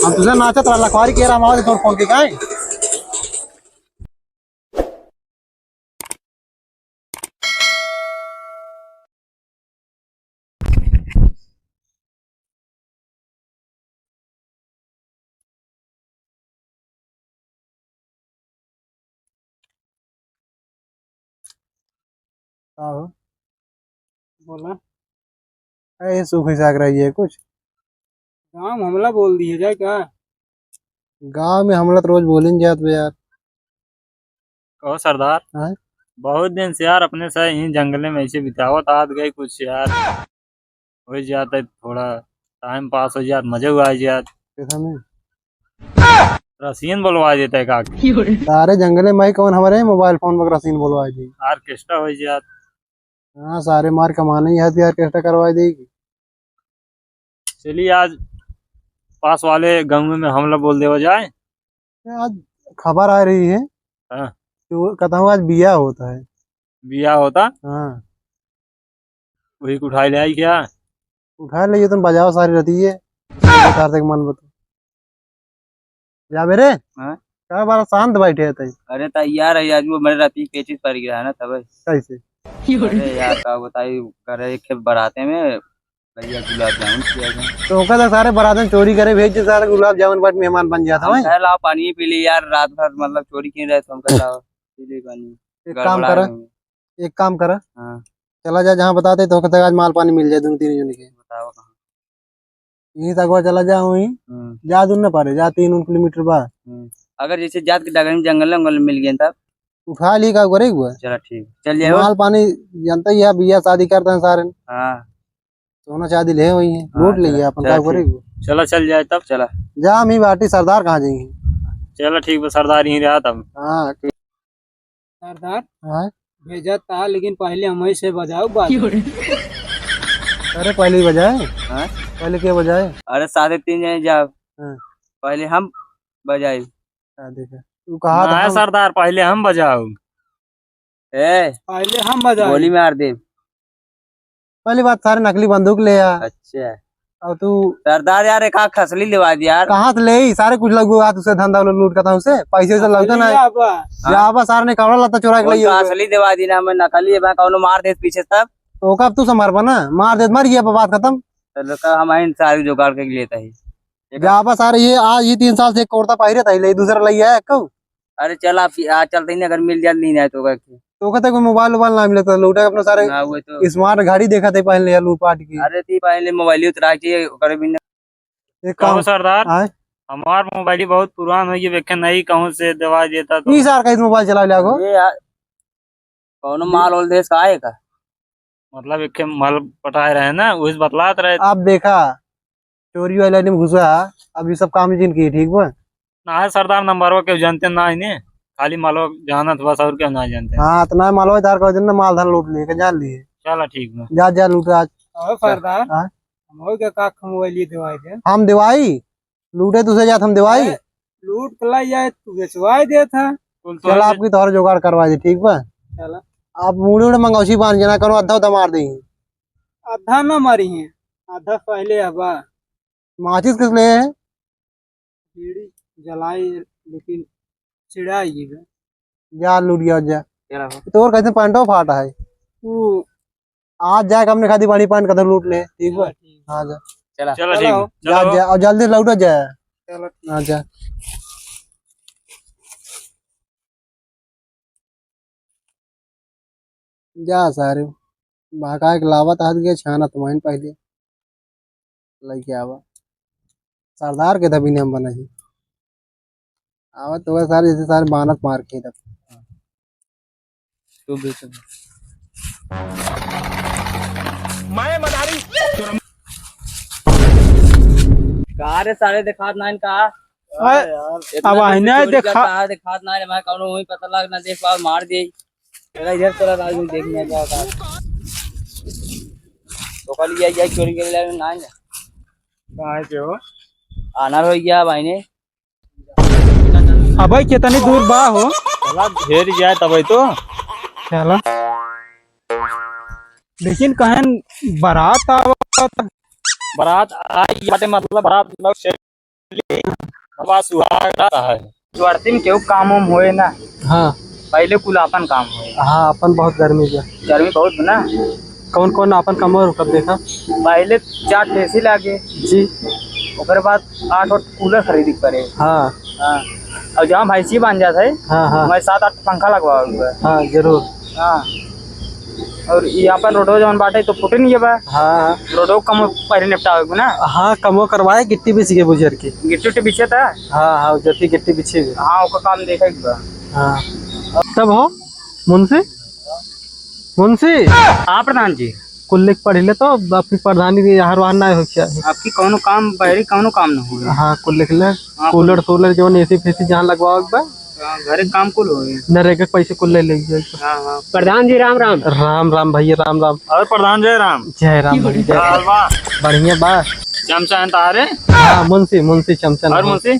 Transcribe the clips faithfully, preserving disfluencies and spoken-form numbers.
हम तुझे नाचत रहा, लखवारी के रहा, हमारे तोर फोन के गाए। का हो? बोला। ए, सुखी साग रही है कुछ? गाँव में हमला बोल दिए जाए का? गाँव में हमला तो रोज बोलिन जात बे यार। कहो सरदार, हाँ? बहुत दिन से यार अपने से यहीं जंगले में ऐसे बितावत आत गए कुछ यार। हो जात है थोड़ा टाइम पास हो जात, मजे हुआ जात। कैसा में? रसियन बोलवा देता है का? सारे जंगले में ही कौन हमारे मोबाइल फोन पर रसियन बोलवा दी? ऑर्केस्ट्रा हो जात। हाँ, सारे मार कमाने ही है तो ऑर्केस्ट्रा करवा देगी। चलिए आज पास वाले गाँव में हमला बोल देवा जाए। आज खबर आ रही है। हाँ। तो कहता हूँ आज बिया होता है। बिया होता? हाँ। वही को उठाई ले आई क्या? उठा ले, ये तुम बजाओ सारी रहती है। उतार तक मन बता। जा बे रे। हाँ? का बड़ा शांत बैठे है तई? अरे तैयार है यार, वो मेरे राती पेचिस पड़ गया है ना तब। कैसे? अरे यार का बताई, करे एक खेप बराते में भैया गुलाब जामुन किया था। तो ओका तो सारे बराते में चोरी करे भेज दे, सारे गुलाब जामुन बाट मेहमान बन जाता हम है। कहे लाओ पानी पी ली यार, रात भर मतलब चोरी किए रहे तो हम कहे लाओ पी ली पानी। एक काम गड़बड़ा करा, गए। एक काम करा। हाँ। चला जा जहाँ बताते तो कहते आज माल पानी मिल जाए दोनों तीन जन के। बताओ कहाँ? यहीं से अगवा चला जा, वहीं। हम्म। जा दूर न पारे, जा तीन उन किलोमीटर बा। हम्म। अगर जैसे जात के डगर में जंगल वंगल मिल गए तब? उठा ली का करे हुआ? चला ठीक, चल जाए। माल पानी जानता ही है, बिया शादी करते हैं सारे। हाँ। सोना चांदी ले वही है, हाँ, लूट ले चला, अपन चला का करे ठीक। हुआ? चला चल जाए तब। चला। जा हम ही बाटी सरदार कहाँ जाएंगे? चला ठीक बा, सरदार यहीं रहा तब। हाँ, ठीक। सरदार, हाँ? भेजा ता, लेकिन पहले हम ही से बजाओ बात। अरे पहले ही बजाए। हाँ? पहले क्या बजाए? अरे साढ़े तीन जने जाओ। हाँ। पहले हम बजाई। हाँ, देखा। तू कहा था ना हम सरदार, पहले हम बजाओ। ए, पहले हम बजाओ। गोली मार दे। पहली बात, सारे नकली बंदूक ले आ। अच्छा। और तू सरदार यार, एक आख असली लेवा दे यार। कहाँ से ले? सारे कुछ लगू हाथ उसे धंधा वाला लूट करता उसे, पैसे से लगता ना। हाँ। जा बा, सारे ने कपड़ा लत्ता चुरा के ले तो असली देवा दी ना, हमें नकली है, कौनो मार दे पीछे तब। तो ओका अब तू संभार बा ना, मार दे, मर गया, बात खत्म। चलो का हम आइन सारी जुगाड़ के लेता है। जा बा सारे, ये आज ही तीन साल से एक कुर्ता पहिरे था, ले दूसरा ले आया कहू। अरे चल, आप आज चलते ही नहीं, अगर मिल जाए, नहीं आए तो का। तो कहते कोई मोबाइल वोबाइल ना मिले तो लूटे अपने सारे। ना हुए तो। स्मार्ट घड़ी देखा थे पहले यार, लूट पाट की। अरे ती पहले मोबाइल उतरा के ओकर भी ना। एक कहो काम सरदार, आए? हमार मोबाइल ही बहुत पुरान हो गया, वेखे नहीं कहूँ से देवा देता तो। तीस हजार का इस मोबाइल चला लिया को। अरे यार, कौनो माल ओल देश का आए का? मतलब एक माल पटाए रहे ना, वही से बतलात रहे। आप देखा, चोरी वाली लाइन में घुसा, अब ये सब काम जिन की, ठीक बा? ना है सरदार, नंबरवा के जानते ना है ने, खाली मालवा जानत बस, और क्या ना जानते। हाँ, इतना मालवा तार कर दिन ना, माल धान लूट लिए, के जान लिए। चला ठीक बा। जा, जा लूट आज। अबे सरदार, हाँ? हम हो गया का, हम मोबाइल ये दिवाई दे। हम दिवाई? लूटे तुझे जात हम दिवाई? अरे, लूट के लाई जाए, तू बेचवाई देत है। कुल तो चला, है। आपकी तोहर जुगाड़ करवा दे, ठीक बा? चला। आप मुड़ी उड़े मंगौसी बांध के ना करो, अद्धा उद्धा मार देंगे। आधा ना मारी है, आधा पहले हवा। माचिस किस ले है? बीड़ी जलाई, लेकिन चिढ़ाई गई बे। जा लूट गया, जा। चला हो। तो और कैसे पैंटो फाटा है? तू आज जाए, हमने खादी बड़ी पैंट कदर लूट ले, ठीक बा? चला, ठीक। हाँ, जा। चला। चला, चला ठीक हो। बा। जा, चला हो। जा, और जल्दी लौट जा। चला, ठीक। हाँ, जा। जा सारे, बहका के लावत हाथ गया छाना तुम्हाइन पहले। लइके आवा। सरदार के दबी नाम बनाई। आवा तो वह सारे जैसे सारे बानत मार के दब। तू भी सुन। मैं मदारी। का रे सारे देखात नाइन का? अरे यार। इतना अब दिन से आईना चोरी देखा। करता है, देखात नाइन, मैं कौनो वही पता लग ना देख पाओ, मार दे। चला इधर चला, राजू, देखने क्या होता है। तो कल ये, ये चोरी के लिए ना आए। कहाँ है के हो? आनर हो गया भाई ने। अबे कितनी दूर बा हो? चला घेर जाए तबे तो। चला। लेकिन कहन बारात आवत। बारात आई बाटे, मतलब बारात लोग से हमार सुहाग रात है। वर्षी में केहू काम वाम होए ना। हाँ। पहिले कुल आपन काम होए। हाँ, आपन बहुत गर्मी बा। गर्मी बहुत बा ना। कौन कौन आपन कमवा रुकत देखा? पहिले चार ठे एसी लागे। जी। ओकरे बाद आठ आठ कूलर खरीदे के पड़े। हाँ। हाँ। और जहाँ भैंसी बांध जात है, हाँ, हाँ। वहाँ सात आठ पंखा लगवावे के बा। हाँ, जरूर। हाँ। और यहाँ पर रोडो जौन बाटे तो फुटे नहीं बा। हाँ। रोडो कम पहले निपटावे के ना। हाँ, कमो करवाए, गिट्टी बिछी के बुझर की। गिट्टी उट्टी बिछे था? हाँ, हाँ, उजर की गिट्टी बिछी हुई। हाँ, ओकर काम देखे के बा। हाँ। तब हो, मुंशी? मुंशी? हाँ, प्रधान जी। कुल लिख पढ़ ले तो, आपकी प्रधानी के यहाँ रहन ना हो क्या? आपकी कौनो काम, बहरी कौनो काम न होए। हाँ, कुल लिख ले। हाँ, कूलर कुल। सूलर जौन एसी फेसी जहाँ लगवावे के बा। हाँ, घरे काम कुल होए। नरेगा के पैसे कुल ले लेंगे। हाँ, हाँ। प्रधान जी, राम राम। राम राम भैया, राम राम। और प्रधान, जय राम। जय राम भैया, जय का हाल राम। बा? बढ़िया बा। चमचा है तारे? हाँ, मुंशी, मुंशी चमचा और नहीं। मुंशी?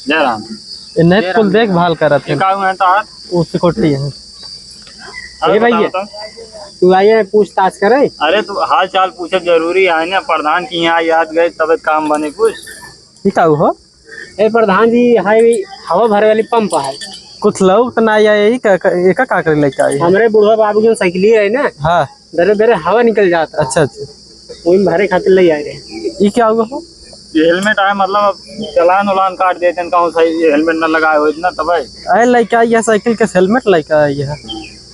जय राम। ये नहीं जय कुल राम, जय राम। देखभाल करत ये है। का हुआ है तार? वो सिक्योरिटी है। और ए भैया, बताओ तो। तू आए है पूछताछ करे? अरे, तू हाल चाल पूछब जरूरी है ना, प्रधान की यहाँ याद गए तब काम बने कुछ। ये का हो? ए प्रधान जी, हाय, हवा भरे वाली पंप है। कुछ लोग तो ना आए, यही का, का, एका का करे लेके आई है? हमरे बुढ़वा बाबू की साइकिल है ना, हाँ। दरे दरे हवा निकल जाता। अच्छा, अच्छा। वही भरे खातिर ले आए रहे। ये क्या हुआ हो? ये हेलमेट आए, मतलब, अब चालान उलान काट देते हैं, कहूँ सही हेलमेट ना लगाए हो इतना तब है। अरे, लेके आई है साइकिल के हेलमेट लेके आई है।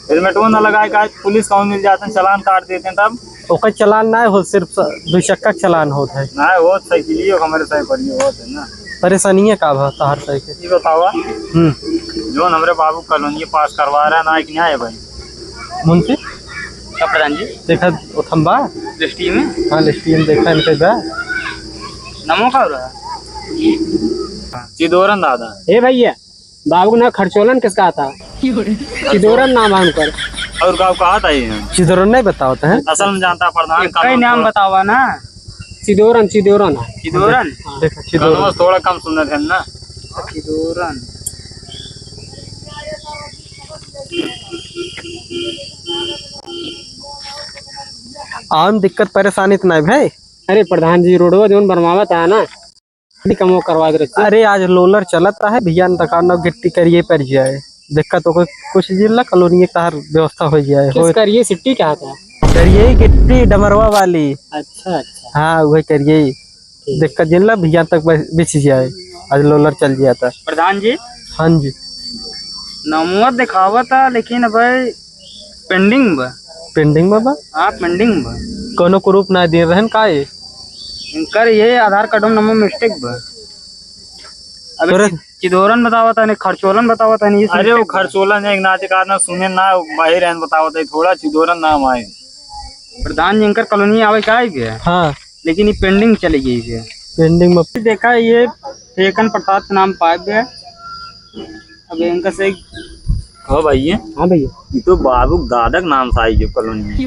हेलमेट वो ना लगाए का, पुलिस कहूँ मिल जाते हैं, चालान काट देते हैं तब। ओकर चालान ना हो, सिर्फ स-, दो चक्का के चालान होत है। ना, वो साइकिलियो हमारे साइकिलियो होत है ना। परेशानियाँ का बा तोहार साइकिल? ये बतावा, हम्म। जौन हमरे बाबू कॉलोनी पास करवा रहा ना, एक न्याय भाई। मुंशी? का प्रधान जी? देखा, ओथम बा? लिस्टी में? हाँ, लिस्टी में देखा, इनके बा। नमो का हो रहा? चिदोरन दादा। ए भैया, बाबू ना खर्चोलन किसका आता? चिदोरन नाम है उनकर। और गाँव कहाँ था ये? चिदोरन नहीं बतावत है। असल में जानता प्रधान का कई नाम नाम थोड़ा बतावा ना। चिदोरन, चिदोरन। चिदोरन? हाँ। देखा, चिदोरन। गानवा थोड़ा कम सुनत है ना। चिदोरन। आउन दिक्कत परेशानी तो नहीं भाई। अरे प्रधान जी, रोडवा जौन बनवावत है ना, कमो करवा दे रहे। अरे, आज लोलर चलत है, भैया ने दुकान में गिट्टी करिए पर जाए। दिक्कत हो कोई कुछ जिला कॉलोनी के तहर व्यवस्था हो जाए। किस होए। करिए सिट्टी क्या था? करिए गिट्टी डमरवा वाली। अच्छा, अच्छा। हाँ, वही करिए। ठीक। दिक्कत जिला भैया तक बस बिछ जाए, आज लोलर चल जाता। प्रधान जी। हाँ जी। नमवा दिखावा था, लेकिन भाई पेंडिंग बा। पेंडिंग में बा? हाँ, पेंडिंग बा। कौनो प्रूफ ना दे रहन का ये? इनकर ये आधार कार्ड में नंबर मिस्टेक बा। अबे तोरे चि-, चिदोरन बतावत है, नहीं खर्चोलन बतावत है, नहीं, ये अरे, वो सिस्टम बा। खर्चोलन एक नाते का ना सुने ना, बाहर रहन बतावत है, थोड़ा चिदोरन नाम आए। प्रधान जी, इनकर कॉलोनी आवे का है क्या? हाँ। लेकिन ये पेंडिंग चली गई है। पेंडिंग में देखा, ये फेकन प्रसाद के नाम पाए गए। अब इनका से हो भैया। हाँ भैया। ये तो बाबू दादा के नाम से आई जो कॉलोनी में।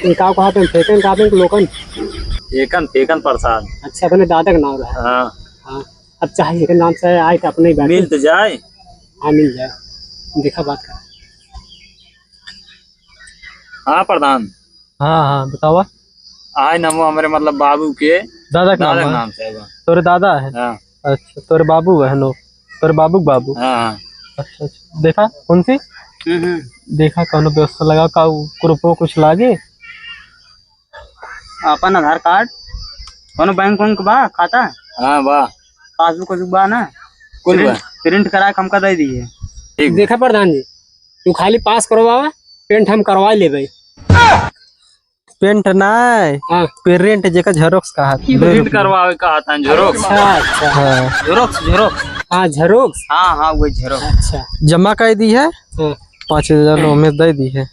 ये का कहा थे, फेकन कहा थे कि लोकन? फेकन, फेकन प्रसाद। अच्छा, अपने दादा के नाम रहा। हाँ। हाँ, अब चाहे एक नाम से आए तो अपने ही बात मिल है। तो जाए। हाँ, मिल जाए, देखा बात कर। हाँ प्रधान। हाँ, हाँ, बतावा। आए नमो हमरे, मतलब, बाबू के दादा के दादा नाम के है? नाम से बा। तोरे दादा है? हाँ। अच्छा, तोरे बाबू है नो? तोरे बाबू के बाबू? हाँ, हाँ। अच्छा, अच्छा। देखा, कौन सी? हम्म, हम्म। देखा, कौनो व्यवस्था लगा, का उ ग्रुपो कुछ लागे? अपन आधार कार्ड, कौनो बैंक वैंक बा खाता? हाँ, बा। पासबुक वासबुक बा ना? कुल बा। प्रिंट, प्रिंट करा के हमका दे दिए। ठीक बा। देखा प्रधान जी, तू खाली पास करवावा, प्रिंट हम करवा लेबे। पेंट ना है, हाँ। प्रिंट जेका झेरोक्स कहा था। प्रिंट करवावे कहा था, झेरोक्स। अच्छा, अच्छा। हाँ। झेरोक्स, झेरोक्स। हाँ, झेरोक्स। हाँ, हाँ, वही झेरोक्स। अच्छा। जमा कर दी है, हाँ। पाँच हजार में दे दी है।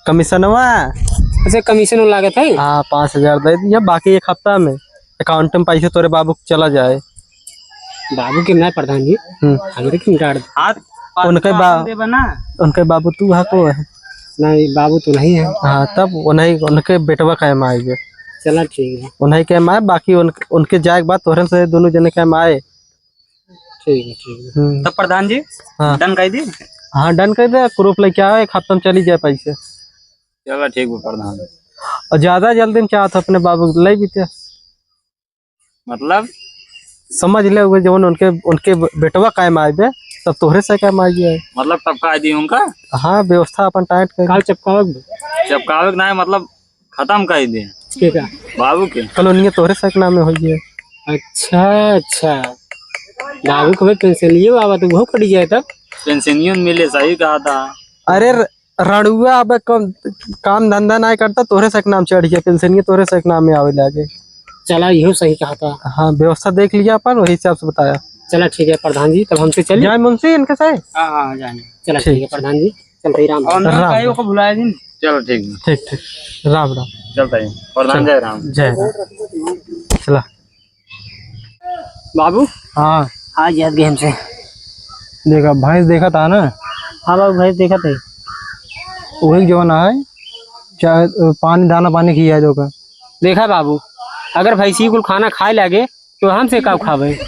कमीशनवा? अच्छा, कमीशन लागत है? हाँ, पाँच हजार दे दी है, बाकी एक हफ्ता में अकाउंट में पैसे तोरे बाबू के चला जाए। बाबू के ना प्रधान जी, हम्म। हमरे के डाल दे। हाथ उनके बा-, देबा ना? उनके बाबू तू है को है? नहीं, बाबू तो नहीं है। हाँ, तब उन्हीं, उनके बेटवा के में आएगे। चला ठीक है। उन्हीं के में आए, बाकी उन-, उनके जाए के बाद तोहरे से दोनों जने के में आए। ठीक है, ठीक है। हम्म। तब प्रधान जी, हाँ। डन कर दी? हाँ, डन कर दे, प्रूफ लेके आओ, एक हफ्ता में चली जाए पैसे। चला ठीक बा प्रधान। और ज्यादा जल्दी में चाहत अपने बाबू के ले बीते। मतलब? समझ ले, वो जवन उनके, उनके बेटवा कायम आइबे, तब तोहरे से कायम आइबे। मतलब टपका दी उनका? हाँ, व्यवस्था अपन tight कर। काल चपकावे के बा। चपकावे के ना, मतलब खत्म कर दे। के का? बाबू के। कॉलोनिया तोहरे से एक नाम में होई है। अच्छा, अच्छा। बाबू के पेंशनियो आवा तो वो कट जाए तब। पेंशनियो मिले, सही कहा था। अरे र-, रड़ुआ अब कम, काम धंधा नाहीं करता, तोहरे से एक नाम चढ़ गया, पेंशनियो तोहरे से एक नाम में आवे लागे। चला, इहो सही कहा था। हाँ, व्यवस्था देख लिया अपन, वही हिसाब से बताया। चला, ठीक है प्रधान जी, तब हमसे चलिए। जाए मुंशी इनके से? हाँ, हाँ, जाएंगे। चला, ठीक। ठीक है प्रधान जी, चलते ही राम। और ना राम। कहीं ओको भुलाए दिन। चलो, ठीक है। ठीक, ठीक। राम, राम। चलते हैं। प्रधान चल। जय राम। जय राम। चला। बाबू। हाँ। आज याद गए हमसे। देखा, भैंस देखा था ना? हाँ बाबू, भैंस देखा था। वही जवन है, चाहे, अ, पानी, दाना पानी खिया दो का। देखा बाबू, अगर भैंसी कुल खाना खाए लागे, तो हमसे का खावे?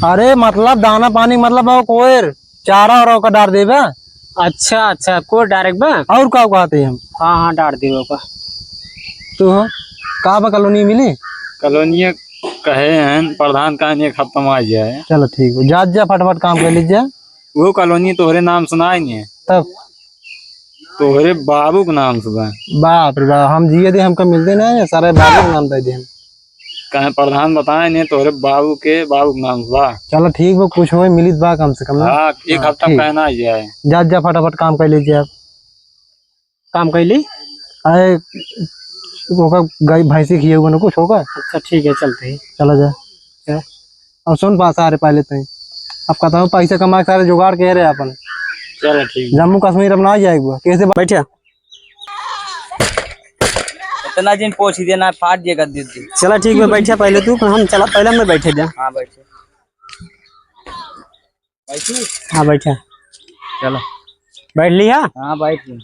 अरे, मतलब, दाना पानी, मतलब, वो कोयर चारा और ओकर डार देबे। अच्छा, अच्छा, कोयर डारे के बा? और का कहते हम? हाँ, हाँ, डार देबे ओकर। तू हो? का बा, कॉलोनी मिली? कॉलोनिया कहे हैं, प्रधान का एक हफ्ता में आ जाए। चलो, ठीक हो, जा, जा, फटाफट काम कर लीजिए। वो कॉलोनी तोहरे नाम सुनाए नहीं है। तब? तोहरे बाबू के नाम से बा। बाप रे बाप, हम जिए दे, हमका मिलते नहीं है, सारे बाबू के नाम दे दे हम। कहे प्रधान बताए ने तोहरे बाबू के, बाबू के नाम से बा। चलो ठीक बा, कुछ होए मिलित बा कम से कम ना। हाँ, एक हाँ, हफ्ता ठीक। पहना ही जाए। जा, जा, फटाफट काम कर लीजिए आप। काम कैली? अरे, ओकर गाय भैंसी खिए हुए ना कुछ होगा। अच्छा, ठीक है, चलते हैं। चला जा। क्या? और सुन बात सारे पहले तो ही। अब कहता हूँ पैसा कमा के सारे जुगाड़ के रहे अपन। चलो, ठीक। जम्मू कश्मीर अपना आ जाएगा। कैसे बा- बैठिया। इतना दिन पोछ देना, फाट जाएगा दीदी। चला ठीक बा, बैठिया पहले तू, हम चला पहले मैं बैठे जा। हाँ, बैठे। बैठी? हाँ, बैठिया। चलो। बैठ ली, हाँ? हाँ, बैठ ली।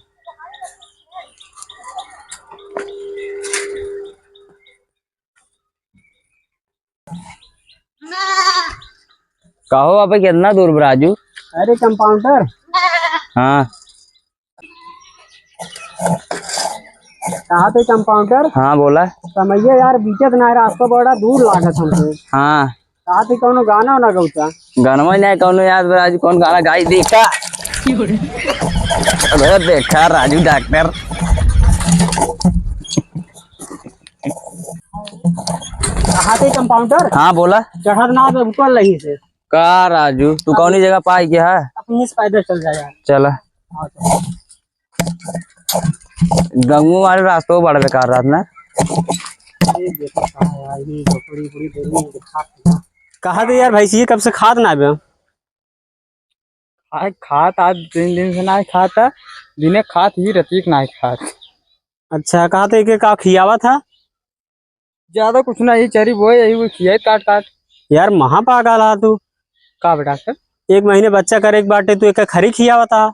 कहो, अब कितना दूर बा, राजू? अरे, कंपाउंडर। हाँ। कहा थे कंपाउंडर? हाँ, बोला। समैया यार, बीचत ना है, रास्ता बड़ा दूर लागत हमको। हाँ। कहा थे कौनो गाना वाना गौता? गानवा नहीं, कौनो याद बा, राजू, कौन गाना गाई देखा? अरे देखा, राजू डॉक्टर। कहा थे कंपाउंडर? हाँ, बोला। चढ़त ना बे, उतर लही से। का राजू, तू कौनी जगह पाई गया है? अपनी से पैदल चल जाए यार। चला। हाँ, चल। गंगू वाले रास्तों बड़ा बेकार रहत ना। अरे देखो कहाँ है यार, ये झोपड़ी पूरी देर में दिखा। कहा थे यार भैंसी, कब से खात ना बे? खाए, खात आज तीन दिन से ना खात, दिने खात ही, रतिक ना खात। अच्छा, कहा थे कि का खियावा था? ज्यादा कुछ नहीं, चरी बोए, यही वो खियाई काट काट। यार, महा पागल हा तू। का बे डॉक्टर? एक महीने बच्चा करे के बाटे, तू एक खरी खियावा था।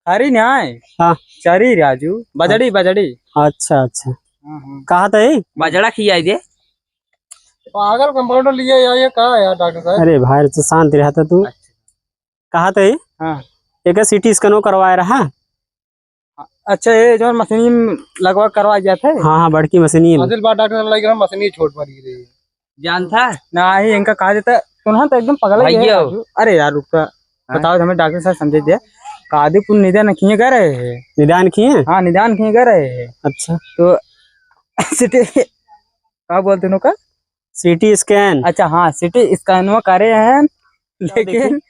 खरी नहीं आए। हाँ। चरी राजू, बजड़ी, बजड़ी। अच्छा, अच्छा। हाँ, हाँ। कहा था ही? बजड़ा खियाई दे। पागल कंपाउंडर लिए या ये का यार डॉक्टर साहब? अरे भाई, तो शांत रहता तू। अच्छा। कहा था ही? हाँ। एक सीटी स्कैनो करवाए रहा। अच्छा, ये जौन मशीन लगवा करवा जात है? हाँ, हाँ, बड़की मशीन। हासिल बात डॉक्टर साहब, लगे हम मशीन छोट पड़ गई रही। जानता? ना ही इनका कहा जाता, सुना तो एकदम पगला ही है भैया। राजू। अरे यार, रुक तो। हाँ? बताओ, हमें डॉक्टर साहब समझे दिया। कादीपुर निदान किए गए रहे हैं। निदान किए? हाँ, निदान किए गए रहे हैं। अच्छा। तो सीटी, का बोलते हैं उनका? सीटी स्कैन। अच्छा, हाँ, सीटी स्कैन वो करे हैं, लेकिन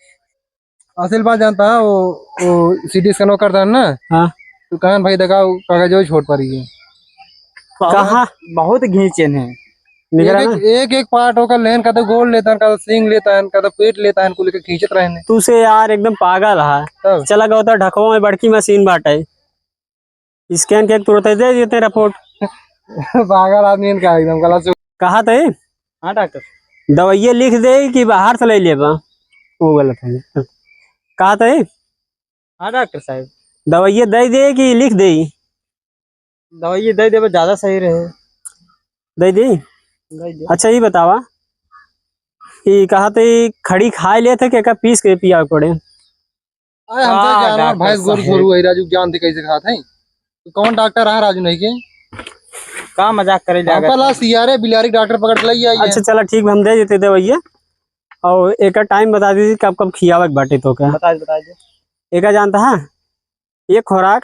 असल बात जानता है, वो, वो सीटी स्कैन वो करता है ना? हाँ। तो कहन भाई देखा, वो कागज वो छोट पड़ गई। कहाँ? बहुत घींचे हैं। निकरा एक, ना? एक, एक पार्ट होकर लेन, कदे गोड़ लेता है, कदे सींग लेता है, कदे पेट लेता है, कुल के खींचत रहे ने। तू से यार एकदम पागल है। तब? चला गया होता ढकवा में बड़की मशीन बाटे। स्कैन के तुरंत दे देते रिपोर्ट। पागल आदमी इनका एकदम गलत से। कहा थे? हाँ डॉक्टर। दवाइये लिख दे कि बाहर से ले लेबा? वो गलत है। कहा थे? हाँ डॉक्टर साहब। दवाइये दे दे कि लिख दे? दवाइये दे देबा, ज्यादा सही रहे। दे दे? दे दे। अच्छा, ये बतावा कि कहा थे खड़ी खाए लेते कि एका पीस के पिया पड़े? अरे हमसे हाँ, क्या ना, डॉक्टर भैंस गोरू साहब। छोरू है, राजू जानते कैसे खात है। तो कौन डॉक्टर है राजू नहीं के? का मजाक करे जागा? हमका ला सियारे बिलारी डॉक्टर पकड़ के लई आई है। अच्छा, चला ठीक बा, हम दे देते दवइया। और एकर टाइम बता दीजिए, कब कब खियावे के बाटे तो का? बता दे, बता दे। एका जानता है, एक खुराक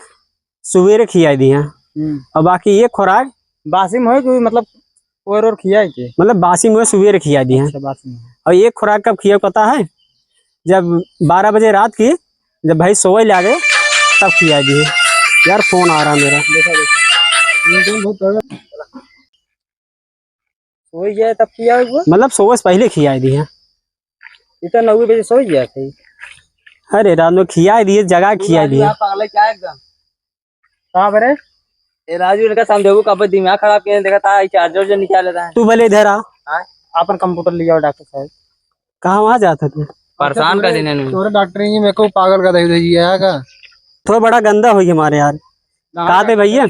सुबेरे खियाई दिहा। हम्म। और बाकी एक खुराक बासी में होई कि मतलब और, और खियाई के? मतलब बासी में सुबेरे खियाई दिहा। अच्छा, बासी में। और एक खुराक कब खियाई पता है? जब बारह बजे रात की, जब भाई सोवे लागे, तब खियाई दिहा। यार, फोन आ रहा मेरा। देखा, देखा। ये तो बहुत तगड़ा। सोई जाए तब खियाई वो? मतलब सोवे से पहले खियाई दिहा। ये तो नौ बजे सोई जाए थे। अरे रात में खियाई दिहा, जगा के खियाई दिहा। पागल है क्या एकदम? कहाँ पर है? ए राजू, इनका समझाऊ, कब दिमाग खराब किए, देखा था, ये चार्जर जो निकाल लेता है। तू भले इधर आ। हाँ? अपन कंप्यूटर ले आओ डॉक्टर साहब। कहाँ वहाँ जाता तू? परेशान कर देने ने। तोरे डॉक्टर ही मेरे को पागल कर दे, दे, ये है का? थोड़ा बड़ा गंदा होई हमारे यार। ना, कहा थे भैया,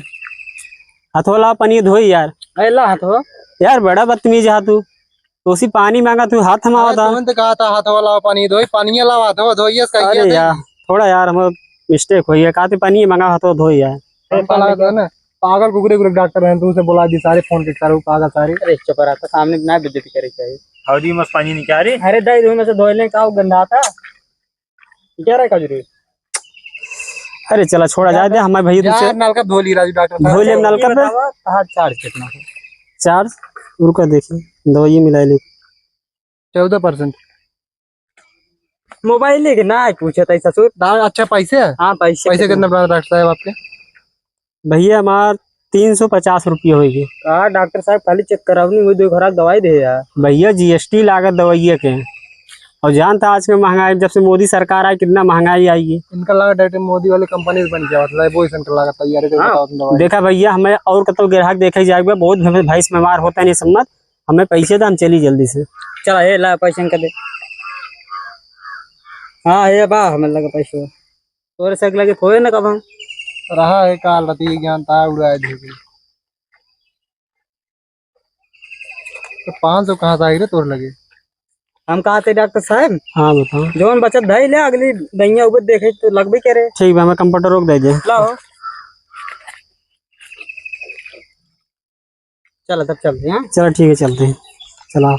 हथवा लावा, पानी धोई यार। ए, ला हथवा। यार, बड़ा बदतमीज है तू। तो उसी पानी मांगा, तू हाथ थमावा अरे, था। तुरंत कहा था, "हथवा लावा, पानी धोई।" पानी लावा, हथवा धोई, ऐसा कहिए अरे थे। यार, थोड़ा यार, हम मिस्टेक होई है। कहा थे, "पानी मांगा, हथवा धोई यार।" हमका लगा था ना, पागल कुकुरे कुकुरे डॉक्टर हैं, तू उसे बुला दी सारे, फोन के सारे, पागल सारे। अरे, चुप रहा, तो सामने ना बेइज्जती करे चाहिए। हौदी मस पानी निकाले। अरे, दे दो, में से धोई ले, का गंदा था? क्या रहा काजू रे? अरे चला, छोड़ा जाए दे, हमारे भैया यार, तुझसे नलका धो ली राजू डॉक्टर साहब। धो ले नलका पे। बतावा, कहाँ चार्ज कितना है? चार्ज, रुका देखी, दवाई मिला ले। चौदह परसेंट। मोबाइल लेके ना आए पूछे ताई ससुर। दा-, अच्छा, पैसे? हाँ, पैसे पैसे कितना? कितना पड़ा डॉक्टर साहब आपके? भैया, हमार तीन सौ पचास रुपये होइगे। का डॉक्टर साहब, खाली चेक करावनी हुई, दो खुराक दवाई दे यार। भैया, जीएसटी लागत दवाइये के, और जानता आज के महंगाई, जब से मोदी सरकार आई, कितना महंगाई आई है। इनका लागत डॉक्टर मोदी वाली कंपनी से बन गया, मतलब वो इनका लागत तैयारी करके हाँ। बताओ तुम दवाई। देखा भैया, हमें और कतो ग्राहक देखे जाए, बहुत भैंस बीमार होता है, नहीं सम्मत, हमें पैसे दे, हम चली जल्दी से। चला, ये ला पैसे इनका दे। हाँ, ये बा, हमें लगा पैसे। तोरे से लगे खोए न कब हम। रहा है काल राती ज्ञान ता उड़ाए दे। तो पाँच सौ कहाँ से आई रे तोर लगे? हम कहा थे डॉक्टर साहब। हाँ, बताओ। जौन बचत धई ले, अगली दहिया उबत देखे तो लगबे करे। ठीक बा, हमें कंप्यूटर रोक दे दे। लाओ। चला, तब चलते हैं, हाँ? चला, ठीक है, चलते हैं। चला।